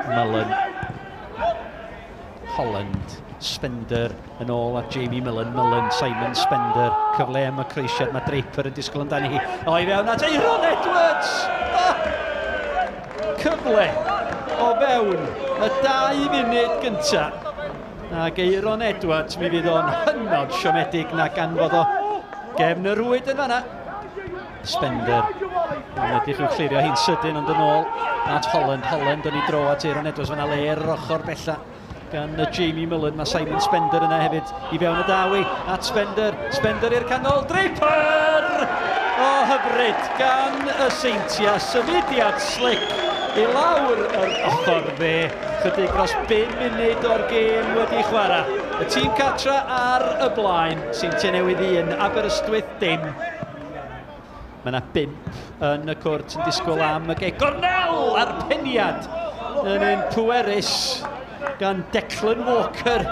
Mullen. Holland. Spender yn ôl at Jamie Mullen. Mullen, Simon Spender. Cyfle am y croesiad. Mae Draper yn disgwyl amdani hi. O, i fewn at Aeron Edwards! Oh! Cyfle o fewn y 2 funud gyntaf. Ac Aeron Edwards, mi fydd o'n hynod siomedig na ganfod o gefn y rwyd yn fanna. Spender. Yn edrych i'w chlirio hi'n sydyn ond yn ôl at Holland. Holland yn ei dro at Aeron Edwards fanna le ar yr ochr bella gan Jamie Mullen. Mae Simon Spender yna hefyd i fewn y dawi at Spender. Spender i'r canol. Draper! O hyfryd gan y Seintiau. Symudiad slick i lawr yr ochr dde. Chydig dros 5 munud o'r gêm wedi chwarae. Y tîm cartra ar y blaen. Seintiau Newydd 1, Aberystwyth dim. Mae yna 5 yn y cwrt yn disgwyl am y ge. Gornel a'r peniad yn un pwerus gan Declan Walker.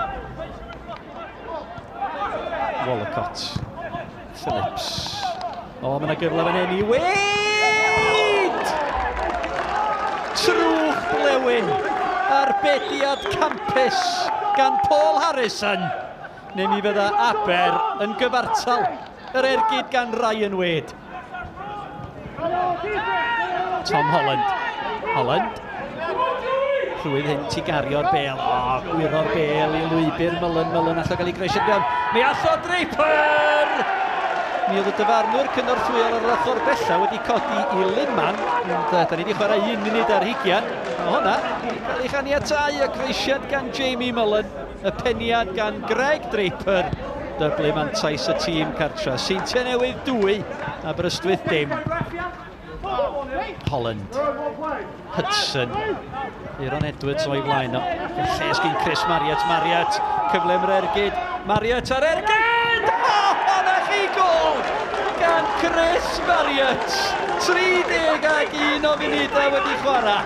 Wallacott. Phillips. O, mae yna gyfle fan hyn i Wade! Trwch blewyn! Arbediad campus gan Paul Harrison. Neu mi fydda Aber yn gyfartal. Yr ergyd gan Ryan Wade. Tom Holland. Holland. Rhwydd hyn ti gario'r bel. O, oh, gwiro'r bel i lwybr Mullen. Mullen allo gael ei groesiad fewn. Mi allo Draper! Mi oedd y dyfarnwr cynorthwyol ar yr ochr bella wedi codi i Liman. Ond da ni wedi chwarae 1 munud ar hugian. Mae hwnna wedi cael ei chaniatau y croesiad gan Jamie Mullen. Y peniad gan Greg Draper. Dyblu mantais y tîm cartra. Seintiau Newydd 2, Aberystwyth dim. Holland. Hudson. Aaron Edwards o'i flaen o. Lles gyn Chris Marriott. Marriott. Cyfle am yr ergyd. Marriott ar ergyd! O, na chi gol! Gan Chris Marriott. 31 o funudau wedi chwarae.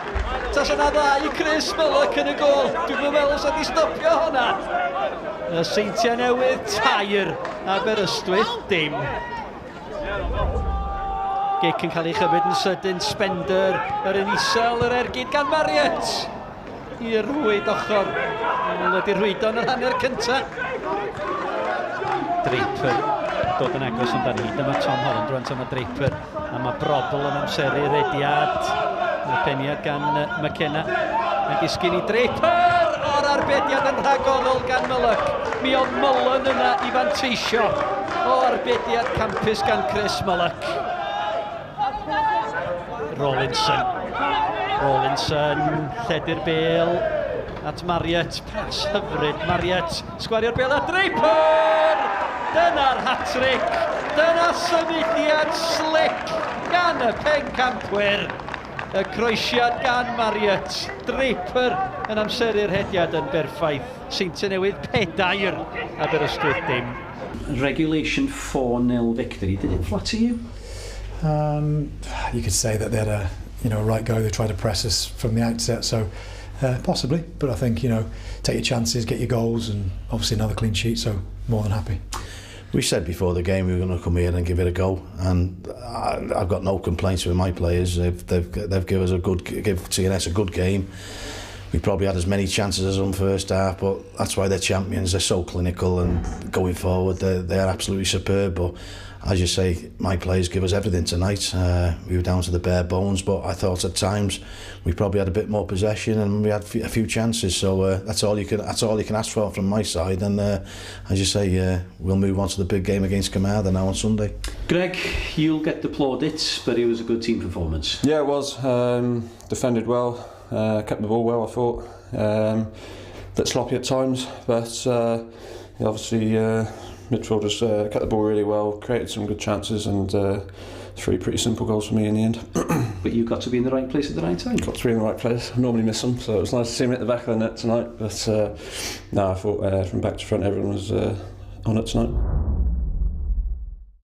Tasa na ddau Chris Mullock yn y gol. Dwi'n meddwl os di stopio hwnna. Y Seintiau Newydd tair, Aberystwyth dim. Gic yn cael ei chymryd yn sydyn, Spender, yr un isel, yr ergyd gan Marriott. I'r rhwyd ochr. Wedi rhwydo yn yr hanner cyntaf. Draper dod yn agos amdani hi. Dyma Tom Holland rwan, dyma Draper. A mae Brobl yn amseru rediad. Y peniad gan McKenna. Mae'n disgyn i Draper! O'r arbediad yn rhagorol gan Mullock. Mi oedd Mullen yna i fanteisio o arbediad campus gan Chris Mullock. Rawlinson. Rawlinson, lledu'r bel at Marriott. Pas hyfryd, Marriott. Sgwario'r bel at Draper! Dyna'r hat-trick! Dyna symudiad slick gan y pencampwyr. Y croesiad gan Marriott. Draper yn amseru'r hediad yn berffaith. Seintiau Newydd 4, Aberystwyth dim. Regulation 4-0 victory. Did it flatter you? You could say that they had a right go. They tried to press us from the outset, so possibly. But I think take your chances, get your goals, and obviously another clean sheet. So more than happy. We said before the game we were going to come here and give it a go, and I've got no complaints with my players. They've given us a good, give TNS a good game. We probably had as many chances as them first half, but that's why they're champions. They're so clinical, and going forward, they are absolutely superb. But as you say, my players give us everything tonight. We were down to the bare bones, but I thought at times we probably had a bit more possession and we had a few chances. So that's all you can ask for from my side. And as you say, we'll move on to the big game against Carmarthen now on Sunday. Greg, you'll get the plaudits, but it was a good team performance. Yeah, it was. Defended well, kept the ball well, I thought. Bit sloppy at times, but obviously midfielders kept the ball really well, created some good chances, and three pretty simple goals for me in the end. But you got to be in the right place at the right time. Got to be in the right place. I normally miss them, so it was nice to see me at the back of the net tonight. But no, I thought from back to front everyone was on it tonight.